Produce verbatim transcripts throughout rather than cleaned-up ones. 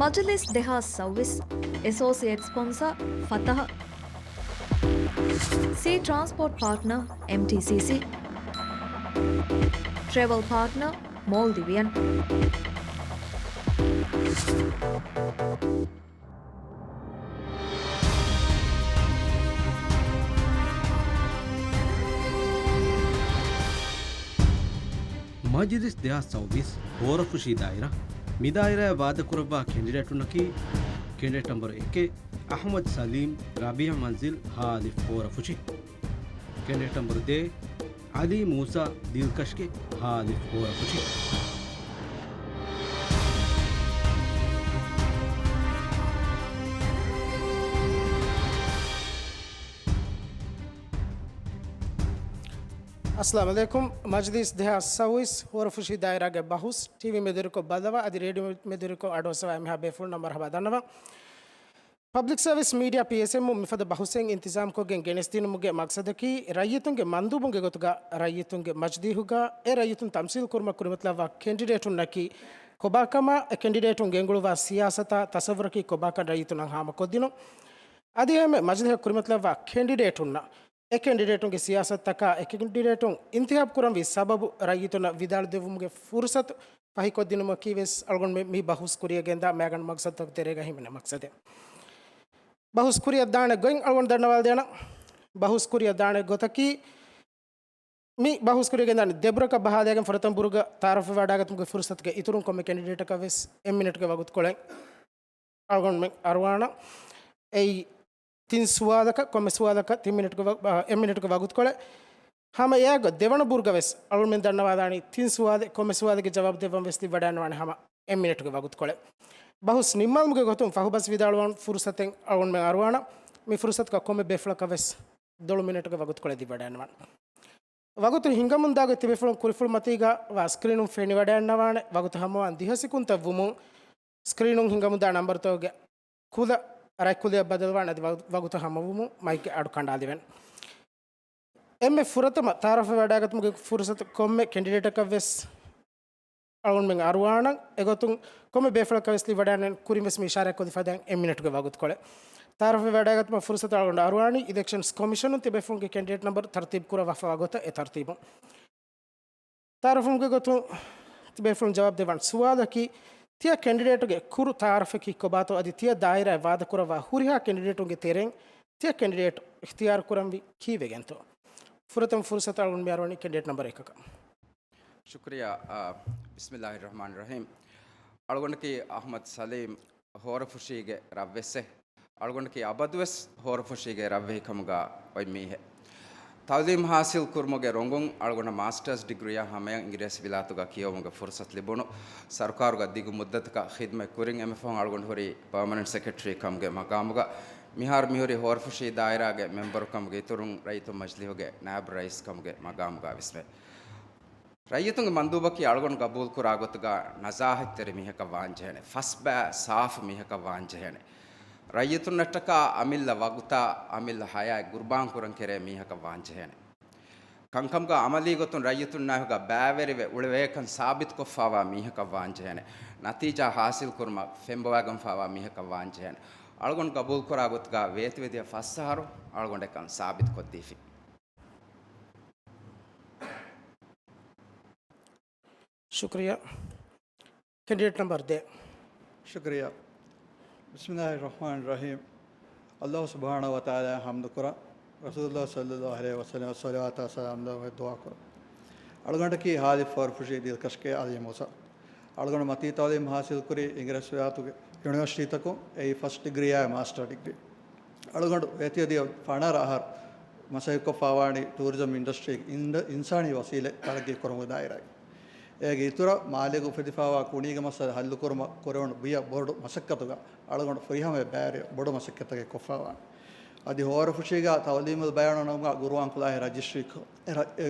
މަޖިލިސް ދެހާސް ސައުވީސް، އެސޯސިއޭޓް ސްޕޮންސަރ ފަތަހަ، ސީ ޓްރާންސްޕޯޓް ޕާޓްނަރ އެމްޓީސީސީ، ޓްރެވެލް ޕާޓްނަރ މޯލްޑިވިއަން. މަޖިލިސް ދެހާސް ސައުވީސް ހޯރަފުށީ ދާއިރާ. މި ދާއިރާއަށް ވާދަކުރައްވާ ކެނޑިޑޭޓުންނަކީ، ކެނޑިޑޭޓް ނަމްބަރު އެކެއް، އަޙްމަދު ސަލީމް ރަބީޢަ މަންޒިލް ހާލިފް ހޯރަފުށި. ކެނޑިޑޭޓް ނަމްބަރު ދޭއް، ޢަލީ މޫސާ ދިލްކަޝްގެ ހާލިފް ހޯރަފުށި. އައްސަލާމު ޢަލައިކުމް. މަޖިލިސް ދެހާސް ސައުވީސް ހޯރަފުށީ ދާއިރާގެ ބަހުސް ޓީވީ މެދުވެރިކޮށް ބައްލަވާ އަދި ރޭޑިއޯ މެދުވެރިކޮށް އަޑުއައްސަވާ އެންމެހާ ބޭފުޅުންނަށް މަރުޙަބާ ދަންނަވަން. ޕަބްލިކް ސަރވިސް މީޑިއާ، ޕީއެސްއެމް، އު މިފަދަ ބަހުސެއް އިންތިޒާމްކޮށްގެން ގެނެސްދިނުމުގެ މަގްސަދަކީ، ރައްޔިތުންގެ މަންދޫބުންގެ ގޮތުގަ ރައްޔިތުންގެ މަޖިލީހުގަ އެ ރައްޔިތުން ތަމްސީލް ކުރުމަށް ކުރިމަތިލައްވާ ކެނޑިޑޭޓުންނަކީ ކޮބާކަމާ، އެ ކެނޑިޑޭޓުން ގެންގުޅުއްވާ ސިޔާސަތާ ތަސައްވުރަކީ ކޮބާކަން ރައްޔިތުންނަށް ހާމަކޮށްދިނުން. އަދި އެހެންމެ މަޖިލީހަށް ކުރިމަތިލައްވާ ކެނޑިޑޭޓުންނަށް އެ ކެނޑިޑޭޓުންގެ ސިޔާސަތުތަކާ އެ ކެނޑިޑޭޓުން އިންތިހާބު ކުރަންވީ ސަބަބު ރައްޔިތުންނަށް ވިދާޅުދެއްވުމުގެ ފުރުސަތު ފަހިކޮށްދިނުމަކީ ވެސް އަޅުގަނޑުމެން މި ބަހުސް ކުރިއަށް ގެންދާ މައިގަނޑު މަގްސަދުތަކުގެ ތެރޭގަ ހިމެނޭ މަގްސަދެއް. ބަހުސް ކުރިއަށް ދާނެ ގޮތް އަޅުގަނޑު ދަންނަވާލަދޭނަން. ބަހުސް ކުރިއަށް ދާނެ ގޮތަކީ، މި ބަހުސް ކުރިއަށް ގެންދާނެ ދެބުރަކަށް ބަހާލައިގެން ފުރަތަމަ ބުރުގަ ތަޢާރަފު ވެވަޑައިގަތުމުގެ ފުރުސަތުގެ އިތުރުން ކޮންމެ ކެނޑިޑޭޓަކަށް ވެސް އެއް މިނެޓުގެ ވަގުތުކޮޅެއް އަޅުގަނޑުމެން އަރުވާނަން. އެއީ ތިން ސުވާލަކަށް، ކޮންމެ ސުވާލަކަށް ތިން މިނެޓުގެ ވަ-، އާ، އެއް މިނެޓުގެ ވަގުތުކޮޅެއް. ހަމަ އެއާގަ ދެވަނަ ބުރުގަ ވެސް އަޅުގަނޑުމެން ދަންނަވާލާނީ ތިން ސުވާލެއް، ކޮންމެ ސުވާލެއްގެ ޖަވާބު ދެއްވަން ވެސް ލިބިވަޑައިގަންނަވާނެ ހަމަ އެއް މިނެޓުގެ ވަގުތުކޮޅެއް. ބަހުސް ނިންމާލުމުގެ ގޮތުން ފަހުބަސް ވިދާޅުވާން ފުރުސަތެއް އަޅުގަނޑުމެން އަރުވާނަން. މި ފުރުސަތުގަ ކޮންމެ ބޭފުޅަކަށް ވެސް ދޮޅު މިނެޓުގެ ވަގުތުކޮޅެއް ލިބިވަޑައިގަންނަވާނެ. ވަގުތު ހިނގަމުންދާގޮތް ތިބޭފުޅުން ކުރިފުޅު މަތީގަ ވާ ސްކްރީނުން ފެނިވަޑައިގަންނަވާނެ. ވަގުތު ހަމަވާން ދިހަ ސިކުންތައް ވުމުން، ސްކްރީނުން ހިނގަމުންދާ ނަންބަރުތަކުގެ ކުލަ ރަތްކުލައަށް ބަދަލުވާނެ. އަދި ވަގު-، ވަގުތު ހަމަވުމުން މައިކްގެ އަޑު ކަނޑާލެވޭނެ. އެންމެ ފުރަތަމަ ތަޢާރަފްވެވަޑައިގަތުމުގެ ފުރުސަތު ކޮންމެ ކެނޑިޑޭޓަކަށް ވެސް އަޅުގަނޑުމެން އަރުވާނަން. އެގޮތުން ކޮންމެ ބޭފުޅަކަށް ވެސް ލިބިވަޑައިގަންނަވާނެ ކުރިން ވެސް މި އިޝާރާތް ކޮށްދީފަ ދެން އެއް މިނެޓުގެ ވަގުތުކޮޅެއް. ތަޢާރަފްވެވަޑައިގަތުމަށް ފުރުސަތު އަޅުގަނޑު އަރުވާނީ އިލެކްޝަންސް ކޮމިޝަނުން ތިބޭފުޅުންގެ ކެނޑިޑޭޓް ނަންބަރު ތަރުތީބު ކުރައްވާފަ ވާ ގޮތަށް އެ ތަރުތީބުން. ތަޢާރަފުގެ ގޮތުން ތިބޭފުޅުން ޖަވާބު ދެއްވާން ސުވާލަކީ، ތިޔަ ކެނޑިޑޭޓުގެ ކުރު ތަޢާރަފަކީ ކޮބާތޯ އަދި ތިޔަ ދާއިރާއަށް ވާދަކުރައްވާ ހުރިހާ ކެނޑިޑޭޓުންގެ ތެރެއިން ތިޔަ ކެނޑިޑޭޓު އިޚްތިޔާރު ކުރަންވީ ކީއްވެގެންތޯ؟ ފުރަތަމަ ފުރުސަތު އަޅުގަނޑު މި އަރުވަނީ ކެނޑިޑޭޓް ނަންބަރު އެކަކަށް. ޝުކްރިޔާ. އާ، ބިސްމިއްލާހިއްރަޙްމާނިއްރަޙީމް. އަޅުގަނޑަކީ އަޙްމަދު ސަލީމް، ހޯރަފުށީގެ ރަށްވެއްސެއް. އަޅުގަނޑަކީ އަބަދުވެސް ހޯރަފުށީގެ ރަށްވެހިކަމުގަ އޮތް މީހެއް. ތަޢުލީމް ޙާޞިލް ކުރުމުގެ ރޮނގުން އަޅުގަނޑަށް މާސްޓަރސް ޑިގްރީއާ ހަމަޔަށް އިނގިރޭސި ވިލާތުގަ ކިޔެވުމުގެ ފުރުޞަތު ލިބުނު. ސަރުކާރުގަ ދިގު މުއްދަތަކަށް ޚިދްމަތް ކުރިން އެންމެ ފަހުން އަޅުގަނޑު ހުރީ ޕާމަނެންޓް ސެކްރެޓަރީ ކަމުގެ މަގާމުގަ. މިހާރު މިހުރީ ހޯރަފުށީ ދާއިރާގެ މެމްބަރު ކަމުގެ އިތުރުން ރައްޔިތުން މަޖިލީހުގެ ނާއިބު ރައީސް ކަމުގެ މަގާމުގަ ވިސްނޭ. ރައްޔިތުންގެ މަންދޫބަކީ އަޅުގަނޑު ގަބޫލުކުރާ ގޮތުގަ ނަޒާހަތްތެރި މީހަކަށް ވާންޖެހޭނެ. ފަސްބައި ސާފު މީހަކަށް ވާންޖެހޭނެ. ރައްޔިތުންނަށްޓަކާ އަމިއްލަ ވަގުތާ، އަމިއްލަ ހަޔާތް ގުރުބާން ކުރަން ކެރޭ މީހަކަށް ވާންޖެހޭނެ. ކަންކަމުގަ އަމަލީ ގޮތުން ރައްޔިތުންނާއެކުގަ ބައިވެރިވެ އުޅެވޭކަން ސާބިތުކޮށްފާވާ މީހަކަށް ވާންޖެހޭނެ. ނަތީޖާ ހާސިލްކުރުމަށް ފެންބޮވައިގަންފާވާ މީހަކަށް ވާންޖެހޭނެ. އަޅުގަނޑު ގަބޫލުކުރާ ގޮތުގަ ވޭތުވެދިޔަ ފަސް އަހަރު އަޅުގަނޑަކަން ސާބިތުކޮށްދީފި. ޝުކްރިޔާ. ކެނޑިޑޭޓް ނަމްބަރު ދޭއް. ޝުކްރިޔާ. ބިސްމިއްލާހިއްރަޙްމާނިއްރަޙީމް. އައްލާހު ސުބްޙާނަހު ވަތަޢާލާއަށް ޙަމްދުކުރަން، ރަސޫލުއްލާހި ޞައްލައްލާހު ޢަލައިހި ވަސައްލަމަށް ޞަލަވާތާ ސަލާމް ދުޢާކުރަން. އަޅުގަނޑަކީ ހާލިފް ހޯރަފުށީ ދިލްކަޝްގެ ޢަލީ މޫސާ. އަޅުގަނޑު މަތީ ތަޢުލީމް ޙާޞިލްކުރީ އިނގިރޭސިވިލާތުގެ ޔުނިވަރސިޓީތަކުން، އެއީ ފަސްޓް ޑިގްރީއާއި މާސްޓަރ ޑިގްރީ. އަޅުގަނޑު ވޭތުވެދިޔަ ފަނަރަ އަހަރު މަސައްކަތްކޮށްފާވާނީ ޓޫރިޒަމް އިންޑަސްޓްރީގެ އިންޑަ-، އިންސާނީ ވަސީލަތް ތަރައްގީ ކުރުމުގެ ދާއިރާގައި. އޭގެ އިތުރަށް މާލޭގަ އުފެދިފާވާ ކުނީގެ މައްސަލަ ޙައްލުކުރުމަށް ކުރެވުނު ބިޔަ ބޮޑު މަސައްކަތުގަ އަޅުގަނޑު ފުރިހަމަޔަށް ބައިވެރި ބޮޑު މަސައްކަތެއް ކޮށްފާވާނެ. އަދި ހޯރަފުށީގަ ތަޢުލީމުލް ބަޔާނު ނަމުގަ ގުރުއާން ކުލާހެއް ރަޖިސްޓްރީކޮށް، އެ ރަ-، އެ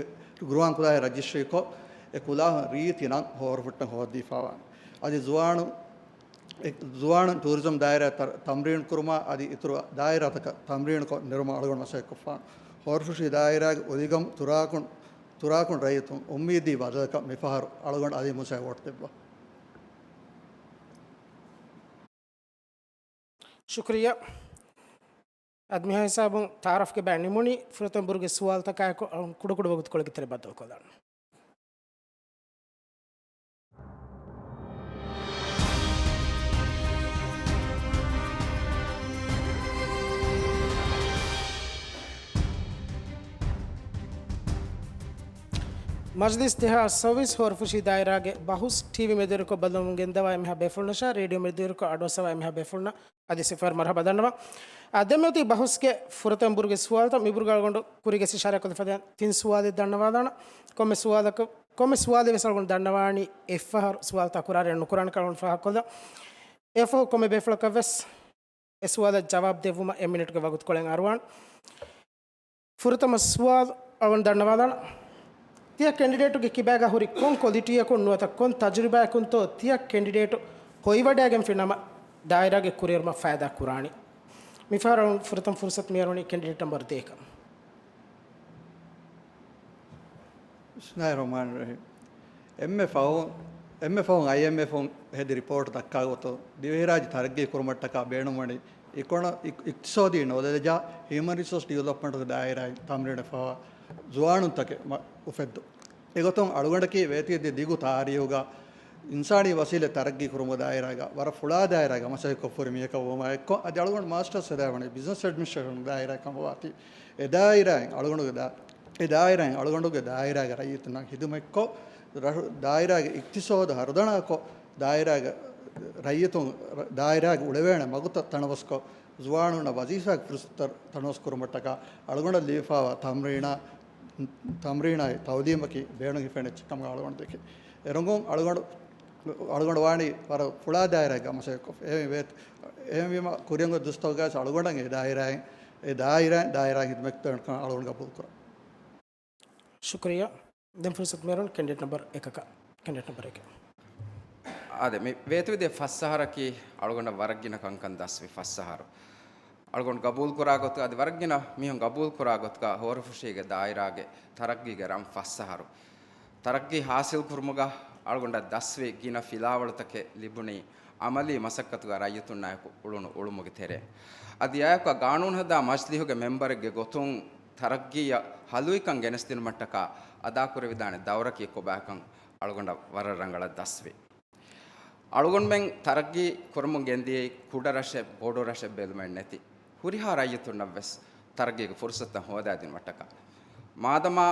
ގުރުއާން ކުލާހެއް ރަޖިސްޓްރީކޮށް، އެ ކުލާހުން ރީތި ނަން ހޯރަފުށިން ހޯދީފާވާނެ. އަދި ޒުވާނު އެ ޒުވާނުން ޓޫރިޒަމް ދާއިރާ ތަ-، ތަމްރީނު ކުރުމާ އަދި އިތުރު ދާއިރާތަކަށް ތަމްރީނުކޮށް ނެރުމަށް އަޅުގަނޑު މަސައްކަތްކޮށްފާނަން. ހޯރަފުށީ ދާއިރާގެ އޮލިގަނޑު ތުރާކުން، ތުރާކުން ރައްޔިތުން އުއްމީދީ ބަދަލަކަށް މިފަހަރު އަޅުގަނޑު އަލީ މޫސާއަށް ވޯޓް ދެއްވާ. ޝުކުރިއްޔާ. އަދި މިހާ ހިސާބުން ތައާރަފްގެ ބައި ނިމުނީ. ފުރަތަމަ ބުރުގެ ސުވާލުތަކާއެކު އަޅުން ކުޑަކުޑަ ވަގުތުކޮޅެއްގެ ތެރެ ބައްދަލުކޮށްލާނަން. މަޖިލީސް ދެހާސް ސައުވީސް ހޯރަފުށީ ދާއިރާގެ ބަހުސް ޓީވީ މެދުވެރިކޮށް ބައްލަވަމުން ގެންދަވާ އެންމެހާ ބޭފުޅުންނަށާ، ރޭޑިއޯ މެދުވެރިކޮށް އަޑުއައްސަވާ އެންމެހާ ބޭފުޅުންނަށް އަދި ސިފައިރު މަރުހަބާ ދަންނަވާ. އާ، ދެން މިއޮތީ ބަހުސްގެ ފުރަތަމަ ބުރުގެ ސުވާލުތައް. މި ބުރުގަ އަޅުގަނޑު ކުރީގެ އިޝާރާތްކޮށްލި ފަދައިން ތިން ސުވާލެއް ދަންނަވާލާނަން. ކޮންމެ ސުވާލަކު، ކޮންމެ ސުވާލެއް ވެސް އަޅުގަނޑު ދަންނަވާނީ އެއްފަހަރު ސުވާލުތައް ކުރާ ރޭ ނުކުރާނެ ކަމަށް ފާހަގަކޮށްލާ. އެއަށްފަހު ކޮންމެ ބޭފުޅަކަށް ވެސް އެ ސުވާލަށް ޖަވާބު ދެއްވުމަށް އެއް މިނިޓްގެ ވަގުތުކޮޅެއް އަރުވާން. ފުރަތަމަ ސުވާލު އަޅުގަނޑު ދަންނަވާލާނަން. ތިޔަ ކެންޑިޑޭޓުގެ ކިބާގަ ހުރި ކޮން ކޮލިޓީއަކުން ނުވަތަ ކޮން ތަޖުރިބާއަކުންތޯ ތިޔަ ކެންޑިޑޭޓު ހޮވިވަޑައިގެންފި ނަމަ ދާއިރާގެ ކުރިއެރުމަށް ފައިދާ ކުރާނީ؟ މިފަހަރު ފުރަތަމަ ފުރުސަތު މިއަރުވަނީ ކެންޑިޑޭޓް ނަމްބަރު ދޭކަށް. ބިސްމިﷲ ރަޙްމާނި ރަޙީމް. އެންމެ ފަހުން، އެންމެ ފަހުން އައިއެމްއެފުން ހެދި ރިޕޯޓް ދައްކާ ގޮތުން، ދިވެހިރާއްޖެ ތަރައްގީ ކުރުމަށްޓަކާ ބޭނުންވަނީ އިކޮނ-، އި-، އިޤްތިޞާދީ ނޯލެޖާ ހިއުމަން ރިސޯސް ޑިވެލޮޕްމަންޓްގެ ދާއިރާއިން ތަމްރީނެއް ފަހު ޒުވާނުންތަކެއް މަ-، އުފެއްދުން. އެގޮތުން އަޅުގަނޑަކީ ވޭތުވެދިޔަ ދިގު ތާރީހުގަ އިންސާނީ ވަސީލަތް ތަރައްގީ ކުރުމުގެ ދާއިރާގަ ވަރަށް ފުޅާ ދާއިރާގަ މަސައްކަތް ކޮށްފަ ހުރި މީހަކަށް ވުމާ އެއްކޮށް، އަދި އަޅުގަނޑު މާސްޓަރސް ހަދާވަނީ ބިޒްނަސް އެޑްމިނިސްޓްރޭޝަން ދާއިރާއެއް ކަމަށް ވާތީ، އެ ދާއިރާއިން އަޅުގަނޑުގެ ދާ-، އެ ދާއިރާއިން އަޅުގަނޑުގެ ދާއިރާގެ ރައްޔިތުންނަށް ހިދުމަތްކޮށް، ރަށު-، ދާއިރާގެ އިޤްތިޞާދު ހަރުދަނާކޮށް، ދާއިރާގެ ރައްޔިތުން ރަ-، ދާއިރާގެ އުޅެވޭނެ މަގުތައް ތަނަވަސްކޮށް، ޒުވާނުންނަށް ވަޒީފާގެ ފުރުސަތުތައް ތަނަވަސް ކުރުމަށްޓަކާ އަޅުގަނޑަށް ލިބިފައިވާ ތަމްރީނާ، ތަމްރީނާއި ތައުލީމަކީ ބޭނުން ހިފޭނެ އެއްޗެއް ކަމަށް އަޅުގަނޑު ދެކެ. އެރޮނގުން އަޅުގަނޑު، އަޅުގަނޑު ވާނީ ވަރަށް ފުޅާ ދާއިރާއެއްގަ މަސައްކަތްކޮށް. އެހެންވެ-، އެހެންވީމަ ކުރިއަށް އޮތް ދުވަސްތަކުގައި އަޅުގަނޑަށް އެ ދާއިރާއިން، އެ ދާއިރާއިން، ދާއިރާއިން ހިދުމަތްކުރަން އަޅުގަނޑު ގަބޫލުކުރަން. ޝުކުރިއްޔާ. ދެން ފުރުސަތު މިއަރުވަނީ ކެންޑިޑޭޓް ނަމްބަރު އެކަކަށް. ކެންޑިޑޭޓް ނަމްބަރު އެކެއް. އާދެ، މި ވޭތުވެދިޔަ ފަސް އަހަރަކީ އަޅުގަނޑަށް ވަރަށް ގިނަ ކަންކަން ދަސްވި ފަސް އަހަރު. އަޅުގަނޑު ގަބޫލުކުރާ ގޮތުގަ އަދި ވަރަށް ގިނަ މީހުން ގަބޫލުކުރާ ގޮތުގަ ހޯރަފުށީގެ ދާއިރާގެ ތަރައްގީގެ ރަން ފަސް އަހަރު. ތަރައްގީ ހާސިލްކުރުމުގަ އަޅުގަނޑަށް ދަސްވި ގިނަ ފިލާވަޅުތަކެއް ލިބުނީ އަމަލީ މަސައްކަތުގަ ރައްޔިތުންނާއެކު އުޅުނު އުޅުމުގެ ތެރެއިން. އަދި އާއެކު ގާނޫނުހަދާ މަޖިލީހުގެ މެމްބަރެއްގެ ގޮތުން ތަރައްގީއަށް ހަލުވިކަން ގެނެސްދިނުމަށްޓަކާ އަދާކުރެވިދާނެ ދައުރަކީ ކޮބާކަން އަޅުގަނޑަށް ވަރަށް ރަނގަޅަށް ދަސްވި. އަޅުގަނޑުމެން ތަރައްގީ ކުރަމުން ގެންދިޔައީ ކުޑަ ރަށެއް، ބޮޑު ރަށެއް ބެލުމެއް ނެތި، ހުރިހާ ރައްޔިތުންނަށްވެސް ތަރައްގީގެ ފުރުސަތުތައް ހޯދާދިނުމަށްޓަކާ. މާދަމާ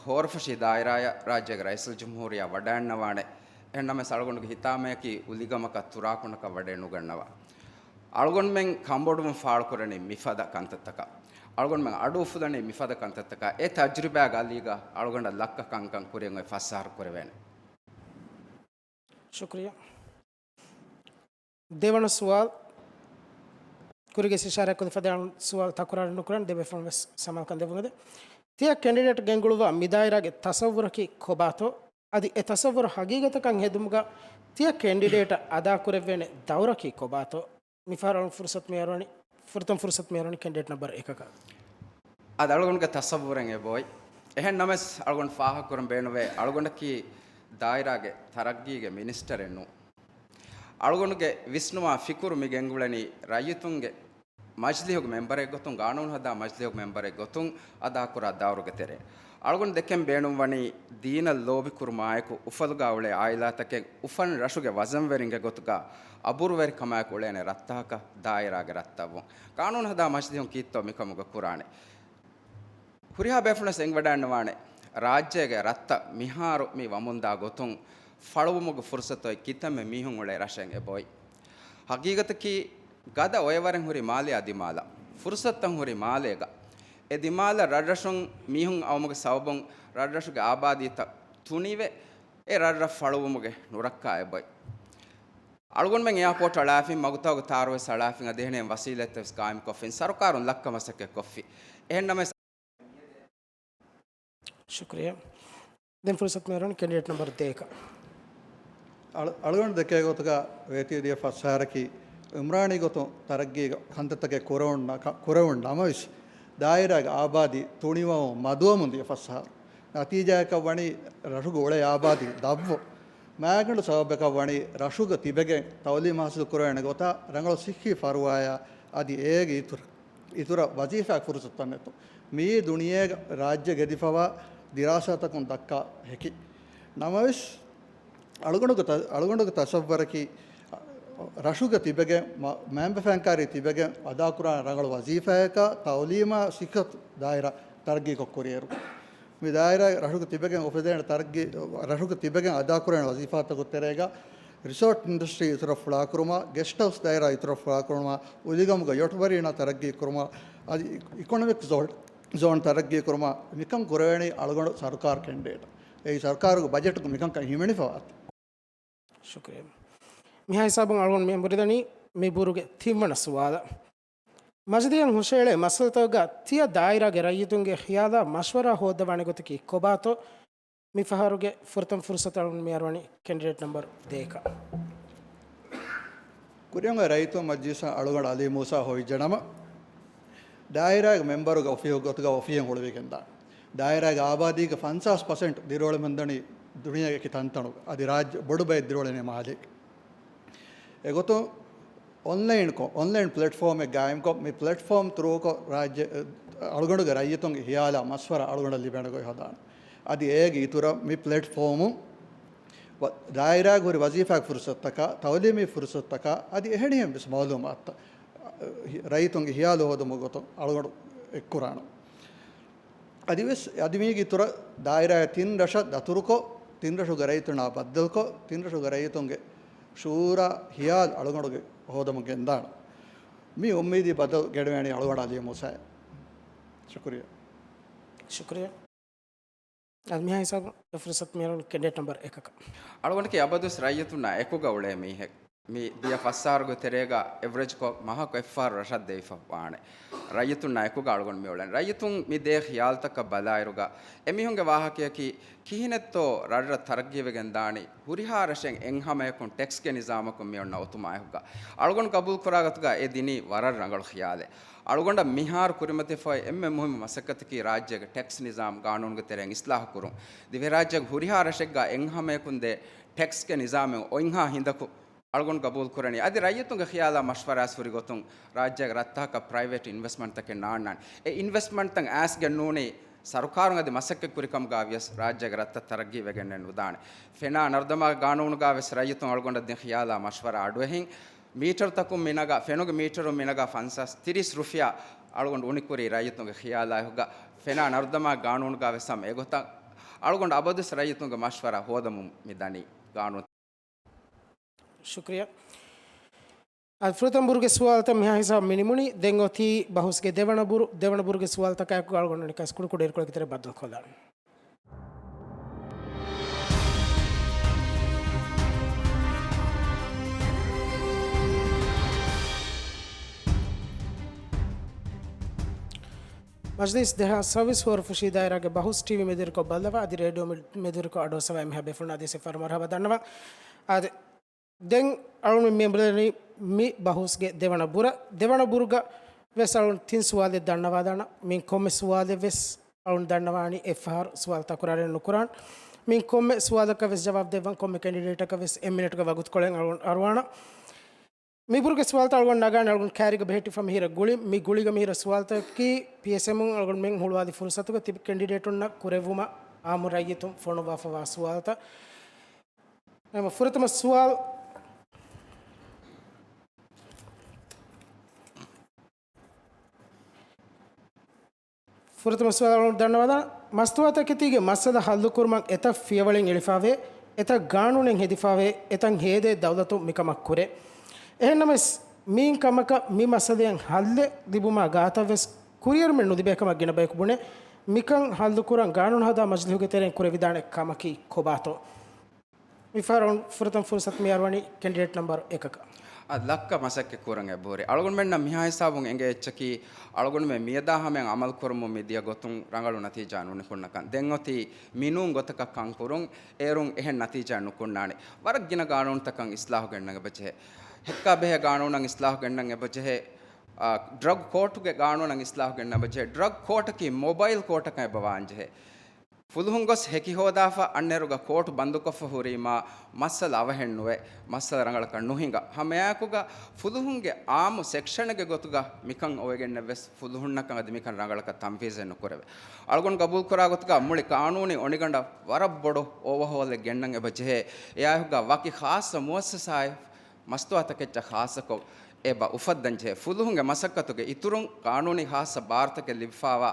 ހޯރަފުށީ ދާއިރާއަށް ރާއްޖޭގެ ރައީސުލްޖުމްހޫރިއްޔާ ވަޑައިންނަވާނެ، އެހެންނަމަވެސް އަޅުގަނޑުގެ ހިތާމަޔަކީ އުލިގަމަކަށް ތުރާކުނަކަށް ވަޑައެއް ނުގަންނަވާ. އަޅުގަނޑުމެން ކަންބޮޑުވުން ފާޅުކުރަނީ މިފަދަ ކަންތައްތަކަށް. އަޅުގަނޑުމެން އަޑު އުފުލަނީ މިފަދަ ކަންތައްތަކަށް. އެ ތަޖުރިބާގެ އަލީގަ އަޅުގަނޑަށް ލައްކަ ކަންކަން ކުރިއަށް އޮތް ފަސް އަހަރު ކުރެވޭނެ. ޝުކުރިއްޔާ. ދެވަނަ ސުވާލު. ކުރީގެ އިޝާރާތްކޮށްލި ފަދައިން ސުވާލު ތަކުރާރު ނުކުރަން، ދެބޭފުޅުން ވެސް ސަމާލުކަން ދެއްވުން އެދެން. ތިޔަ ކެންޑިޑޭޓް ގެންގުޅުއްވާ މިދާއިރާގެ ތަސައްވުރަކީ ކޮބާތޯ؟ އަދި އެ ތަސައްވުރު ހަގީގަތަކަށް ހެދުމުގަ ތިޔަ ކެންޑިޑޭޓަށް އަދާކުރެއްވޭނެ ދައުރަކީ ކޮބާތޯ؟ މިފަހަރު ފުރުސަތު މިއަރުވަނީ، ފުރަތަމަ ފުރުސަތު މިއަރުވަނީ ކެންޑިޑޭޓް ނަމްބަރު އެކަކަށް. އަދި އަޅުގަނޑުގެ ތަސައްވުރެއް އެބައޮތް. އެހެން ނަމަވެސް އަޅުގަނޑު ފާހަގަކުރަން ބޭނުންވޭ، އަޅުގަނޑަކީ ދާއިރާގެ ތަރައްގީގެ މިނިސްޓަރެއް ނޫން. އަޅުގަނޑުގެ ވިސްނުމާ ފިކުރު މި ގެންގުޅެނީ ރައްޔިތުންގެ މަޖިލީހުގެ މެމްބަރެއް ގޮތުން، ގާނޫނު ހަދާ މަޖިލީހުގެ މެމްބަރެއް ގޮތުން އަދާކުރާ ދައުރުގެ ތެރޭ. އަޅުގަނޑު ދެކެން ބޭނުންވަނީ ދީނަށް ލޯބިކުރުމާއެކު އުފަލުގަ އުޅޭ އާއިލާތަކެއް އުފަން ރަށުގެ ވަޒަންވެރިންގެ ގޮތުގަ އަބުރުވެރިކަމާއެކު އުޅޭނެ ރަށްތަކަކަށް ދާއިރާގެ ރަށްތައްވުން. ގާނޫނު ހަދާ މަޖިލީހުން ކީއްތޯ މިކަމުގަ ކުރާނެ؟ ހުރިހާ ބޭފުޅުންވެސް އެނގިވަޑައިންނަވާނެ، ރާއްޖޭގެ ރަށްތައް މިހާރު މި ވަމުންދާ ގޮތުން ފަޅުވުމުގެ ފުރުސަތު އޮތް ކިތަންމެ މީހުން އުޅޭ ރަށެއް އެބައޮތް. ހަގީގަތަކީ، ގަދަ އޮއެވަރެއް ހުރި މާލެއާ ދިމާލަށް، ފުރުސަތުތައް ހުރި މާލޭގަ، އެ ދިމާލަށް ރަށްރަށުން މީހުން އައުމުގެ ސަބަބުން ރަށްރަށުގެ އާބާދީތައް ތުނިވެ، އެ ރަށްރަށް ފަޅުވުމުގެ ނުރައްކާ އެބައޮތް. އަޅުގަނޑުމެން އެއާޕޯޓް އަޅާފިން، މަގުތަކުގެ ތާރުވެސް އަޅާފިން، އަދި އެހެނިހެން ވަސީލަތްތައްވެސް ގާއިމްކޮށްފިން، ސަރުކާރުން ލައްކަ މަސައްކަތްކޮށްފި. އެހެންނަމަވެސް، ޝުކުރިއްޔާ. ދެން ފުރުސަތު މިއަރުވަނީ ކެންޑިޑޭޓް ނަމްބަރު ދޭކަށް. އަޅު-، އަޅުގަނޑު ދެކޭ ގޮތުގަ ވޭތުވެދިޔަ ފަސް އަހަރަކީ އިމްރާނީ ގޮތުން ތަރައްގީގެ ކަންތައްތަކެއް ކުރެވުން ނަ-، ކަ-، ކުރެވުން ނަމަވެސް، ދާއިރާގެ އާބާދީ ތުނިވަމުން މަދުވަމުން ދިޔަ ފަސް އަހަރު. ނަތީޖާއަކަށް ވަނީ ރަށުގަ އުޅޭ އާބާދީ ދަށްވުން. މާގަނޑު ސަބަބަކަށް ވަނީ ރަށުގަ ތިބެގެން ތައުލީމު ހާސިލު ކުރެވޭނެ ގޮތާ ރަނގަޅު ސިއްހީ ފަރުވާޔާ އަދި އޭގެ އިތުރަށް، އިތުރަށް ވަޒީފާ ފުރުސަތުތައް ނެތުން. މިއީ ދުނިޔޭގެ ރާއްޖެ ގެދިފަވާ ދިރާސާތަކުން ދައްކާ ހެކި. ނަމަވެސް، އަޅުގަނޑުގެ ތަ-، އަޅުގަނޑުގެ ތަސައްވަރަކީ، ރަށުގަ ތިބެގެން މަ-، މައިންބަފައިން ކާރީ ތިބެގެން އަދާކުރާނެ ރަނގަޅު ވަޒީފާއަކާ ތައުލީމާ ސިއްހަތު ދާއިރާ ތަރައްގީކޮށް ކުރިއިރު، މި ދާއިރާ ރަށުގަ ތިބެގެން އުފެދޭނެ ތަރައްގީ، ރަށުގަ ތިބެގެން އަދާކުރާނެ ވަޒީފާތަކުގެ ތެރޭގަ ރިސޯޓް އިންޑަސްޓްރީ އިތުރަށް ފުޅާކުރުމާ، ގެސްޓް ހައުސް ދާއިރާ އިތުރަށް ފުޅާކުރުމާ، އުލިގަމުގަ ޔޮޓް މަރީނާ ތަރައްގީ ކުރުމާ، އަދި އިކޮނޮމިކް ޒޯން، ޒޯން ތަރައްގީ ކުރުމާ، މިކަން ކުރެވޭނީ އަޅުގަނޑު ސަރުކާރު ކެންޑިޑޭޓަށް. އެއީ ސަރުކާރުގެ ބަޖެޓުގަ މިކަންކަން ހިމެނިފަވާތީ. ޝުކުރިއްޔާ. މިހާ ހިސާބުން އަޅުގަނޑު މި އެނބުރިދަނީ މި ބުރުގެ ތިންވަނަ ސުވާލަށް. މަޖިލީހަށް ހުށައެޅޭ މައްސަލަތަކުގަ ތިޔަ ދާއިރާގެ ރައްޔިތުންގެ ޚިޔާލާ މަޝްވަރާ ހޯއްދަވާނެ ގޮތަކީ ކޮބާތޯ؟ މި ފަހަރުގެ ފުރަތަމަ ފުރުސަތު އަޅުގަނޑު މި އަރުވަނީ ކެންޑިޑޭޓް ނަމްބަރު ދޭކަށް. ކުރިއަށް އޮތް ރައްޔިތުން މަޖިލީހަށް އަޅުގަނޑު އަލީ މޫސާ ހޮވިއްޖެނަމަ، ދާއިރާގެ މެންބަރުގެ އޮފީހުގެ ގޮތުގަ އޮފީހެއް ހުޅުވިގެންދާނެ. ދާއިރާގެ އާބާދީގެ ފަންސާސް ޕަސެންޓް ދިރިއުޅެމުންދަނީ ދުނިޔޭގެ އެކި ތަންތަނުގަ. އަދި ރާއްޖެ ބޮޑު ބައެއް ދިރިއުޅެނީ މާލޭގަ. އެގޮތުން އޮންލައިންކޮށް، އޮންލައިން ޕްލެޓްފޯމެއް ގާއިމްކޮށް، މި ޕްލެޓްފޯމް ތުރޫކޮށް ރާއްޖެ، އަޅުގަނޑުގެ ރައްޔިތުންގެ ހިޔާލާ މަޝްވަރާ އަޅުގަނޑަށް ލިބޭނެ ގޮތް ހަދާނެ. އަދި އޭގެ އިތުރަށް މި ޕްލެޓްފޯމުން ވަ-، ދާއިރާގެ ހުރި ވަޒީފާގެ ފުރުސަތުތަކާ، ތައުލީމީ ފުރުސަތުތަކާ، އަދި އެހެނިހެން ވެސް މައުލޫމާތުތައް ރައްޔިތުންގެ ހިޔާލު ހޯދުމުގެ ގޮތުން އަޅުގަނޑު އެއްކުރާނަން. އަދިވެސް އަދި މީގެ އިތުރަށް ދާއިރާއެއް ތިން ރަށަށް ދަތުރުކޮށް، ތިން ރަށުގެ ރައްޔިތުންނާ ބައްދަލުކޮށް، ތިން ރަށުގެ ރައްޔިތުންގެ ޝޫރާ ހިޔާލު އަޅުގަނޑުގެ ހޯދަމުން ގެންދާނަން. މި އުއްމީދީ ބަދަލު ގެނެވޭނީ އަޅުގަނޑު އަލީ މޫސާއަށް. ޝުކުރިއްޔާ. ޝުކުރިއްޔާ. އަދި މިހާ ހިސާބުން ފުރުސަތު މިއަރުން ކެންޑިޑޭޓް ނަމްބަރު އެކަކަށް. އަޅުގަނޑަކީ އަބަދުވެސް ރައްޔިތުންނާ އެކުގަ އުޅޭ މީހެއް. މި ދިޔަ ފަސް އަހަރުގެ ތެރޭގަ އެވްރެޖްކޮށް މަހަކު އެއްފަހަރު ރަށަށް ދެވިފަ ވާނެ. ރައްޔިތުންނާ އެކުގަ އަޅުގަނޑު މި އުޅެން. ރައްޔިތުން މި ދޭ ޚިޔާލުތަކަށް ބަލާއިރުގަ، އެމީހުންގެ ވާހަކަޔަކީ ކިހިނެއްތޯ ރަށްރަށް ތަރައްގީވެގެން ދާނީ، ހުރިހާ ރަށެއް އެއްހަމަޔަކުން ޓެކްސްގެ ނިޒާމަކުން މި އޮންނަ އޮތުމާއެކުގަ. އަޅުގަނޑު ގަބޫލުކުރާ ގޮތުގަ އެ ދިނީ ވަރަށް ރަނގަޅު ޚިޔާލެއް. އަޅުގަނޑަށް މިހާރު ކުރިމަތިވެފައި އެންމެ މުހިއްމު މަސައްކަތަކީ ރާއްޖޭގެ ޓެކްސް ނިޒާމް ގާނޫނުގެ ތެރެއިން އިސްލާހު ކުރުން. ދިވެހިރާއްޖޭގެ ހުރިހާ ރަށެއްގަ އެއްހަމަޔަކުން ދޭ ޓެކްސްގެ ނިޒާމެއް އޮތްހާ ހިނދަކު އަޅުގަނޑު ގަބޫލު ކުރަނީ. އަދި ރައްޔިތުންގެ ޚިޔާލާ މަޝްވަރާސް ހުރި ގޮތުން ރާއްޖޭގެ ރަށްތަކަކަށް ޕްރައިވެޓް އިންވެސްޓްމަންޓްތަކެއް ނާންނާނެ. އެ އިންވެސްޓްމަންޓްތައް އައިސް ގެންނޫނީ ސަރުކާރުން އަދި މަސައްކަތް ކުރިކަމުގަ ވިޔަސް ރާއްޖޭގެ ރަށްތައް ތަރައްގީ ވެގެންނެއް ނުދާނެ. ފެނާ ނަރުދަމާ ގާނޫނުގަ ވެސް ރައްޔިތުން އަޅުގަނޑަށް ދިން ޚިޔާލާ މަޝްވަރާ އަޑުއެހިން މީޓަރުތަކުން މިނަގާ، ފެނުގެ މީޓަރުން މިނަގާ ފަންސާސް ތިރީސް ރުފިޔާ އަޅުގަނޑު އުނިކުރީ ރައްޔިތުންގެ ޚިޔާލާއެކުގަ. ފެނާ ނަރުދަމާ ގާނޫނުގަ ވެސް ހަމަ އެގޮތަށް އަޅުގަނޑު އަބަދުވެސް ރައްޔިތުންގެ މަޝްވަރާ ހޯދަމުން މި ދަނީ ގާނޫނު. ޝުކުރިއްޔާ. އަދި ފުރަތަމަ ބުރުގެ ސުވާލުތައް މިހާ ހިސާބު މި ނިމުނީ. ދެން އޮތީ ބަހުސްގެ ދެވަނަ ބުރު. ދެވަނަ ބުރުގެ ސުވާލުތަކާއެކު އަޅުގަނޑު ނިކަން ކުޑަ ކުޑަ އިރުކޮޅެއްގެ ތެރެއަށް ބައްދަލުކޮށްލާނަން. މަޖިލީސް ދެހާސް ސައުވީސް ހުވަރު ފުށީ ދާއިރާގެ ބަހުސް ޓީވީ މެދުވެރިކޮށް ބައްލަވާ އަދި ރޭޑިއޯ މެ-، މެދުވެރިކޮށް އަޑުއައްސަވާ އެންމެހާ ބޭފުޅުންނަށް އަދިވެސް އެއްފަހަރު މަރުހަބާ ދަންނަވަން. އާދެ، ދެން އަޅުން މި މެމްބަރުން މި ބަހުސްގެ ދެވަނަ ބުރަށް، ދެވަނަ ބުރުގަ ވެސް އަޅުން ތިން ސުވާލެއް ދަންނަވާލާނަން. މިން ކޮންމެ ސުވާލެއް ވެސް އަޅުން ދަންނަވާނީ އެއްފަހަރު ސުވާލުތައް ކުރާރެއް ނުކުރާން. މިން ކޮންމެ ސުވާލަކަށް ވެސް ޖަވާބު ދެއްވަން ކޮންމެ ކެންޑިޑޭޓަކަށް ވެސް އެއް މިނެޓުގެ ވަގުތުކޮޅެއް އަޅުން އަރުވާނަން. މި ބުރުގެ ސުވާލުތައް އަޅުގަނޑު ނަގާނެ އަޅުގަނޑު ކައިރީގަ ބެހެއްޓިފަ މިހިރަ ގުޅި، މި ގުޅިގަ މިހިރަ ސުވާލުތަކަކީ ޕީއެސްއެމުން އަޅުގަނޑުމެން ހުޅުވާލި ފުރުސަތުގަ ތިބި ކެންޑިޑޭޓުންނަށް ކުރެއްވުމަށް އާއްމު ރައްޔިތުން ފޮނުއްވާފަވާ ސުވާލުތައް. އެހެން ފުރަތަމަ ސުވާލު. ފުރަތަމަ ސުވާލު އަޅުގަނޑު ދަންނަވާލާނަން. މަސްތުވާތަކެތީގެ މައްސަލަ ހައްލުކުރުމަށް އެތައް ފިޔަވަޅެއް އެޅިފައިވޭ، އެތައް ގާނޫނެއް ހެދިފައިވޭ، އެތައް ހޭދޭ ދައުލަތުން މިކަމަށް ކުރޭ. އެހެންނަމަވެސް، މިއިން ކަމަކަށް މި މައްސަލައަށް ހައްލެއް ލިބުމާ ގާތަށް ވެސް ކުރިއެރުމެއް ނުލިބޭ ކަމަށް ގިނަ ބަޔަކު ބުނޭ. މިކަން ހައްލުކުރަން ގާނޫނު ހަދާ މަޖިލީހުގެ ތެރެއިން ކުރެވިދާނެ ކަމަކީ ކޮބާތޯ؟ މިފަހަރު ފުރަތަމަ ފުރުސަތު މި އަރުވަނީ ކެންޑިޑޭޓް ނަމްބަރު އެކަކަށް. އަ، ލައްކަ މަސައްކަތް ކުރަން އެބަހުރި. އަޅުގަނޑުމެންނަށް މިހާ ހިސާބުން އެނގޭ އެއްޗަކީ، އަޅުގަނޑުމެން މިއަދާ ހަމަޔަށް އަމަލު ކުރަމުން މިދިޔަ ގޮތުން ރަނގަޅު ނަތީޖާ ނުނިކުންނަކަން. ދެން އޮތީ މިނޫން ގޮތަކަށް ކަންކުރުން، އޭރުން އެހެން ނަތީޖާ ނުކުންނާނެ. ވަރަށް ގިނަ ގާނޫނުތަކަށް އިސްލާހު ގެންނަން އެބަޖެހޭ. ހެއްކާ ބެހޭ ގާނޫނަށް އިސްލާހު ގެންނަން އެބަޖެހޭ. އާ، ޑްރަގް ކޯޓުގެ ގާނޫނަށް އިސްލާހު ގެންނަން އެބަޖެހޭ. ޑްރަގް ކޯޓަކީ މޮބައިލް ކޯޓަކަށް އެބަ ވާންޖެހޭ. ފުލުހުން ގޮސް ހެކި ހޯދާފަ އަންނައިރުގަ ކޯޓު ބަންދުކޮށްފަ ހުރީމާ މައްސަލަ އަވަހެއް ނުވޭ. މައްސަލަ ރަނގަޅަކަށް ނުހިނގާ. ހަމައެއާއެކުގަ ފުލުހުންގެ އާއްމު ސެކްޝަނެއްގެ ގޮތުގަ މިކަން އޮވެގެންނެއްވެސް ފުލުހުންނަށް ކަން އަދި މިކަން ރަނގަޅަކަށް ތަންފީޒެއް ނުކުރެވޭ. އަޅުގަނޑު ގަބޫލުކުރާ ގޮތުގަ މުޅި ޤާނޫނީ އޮނިގަނޑަށް ވަރަށް ބޮޑު އޯވަހޯލެއް ގެންނަން އެބަ ޖެހޭ. އެއާއެކުގަ ވަކި ޚާއްޞަ މުއައްސަސާއެއް މަސްތުވާތަކެއްޗަށް ޚާއްޞަކޮށް އެބަ އުފައްދަން ޖެހޭ. ފުލުހުންގެ މަސައްކަތުގެ އިތުރުން ޤާނޫނީ ޚާއްޞަ ބާރުތަކެއް ލިބިފާވާ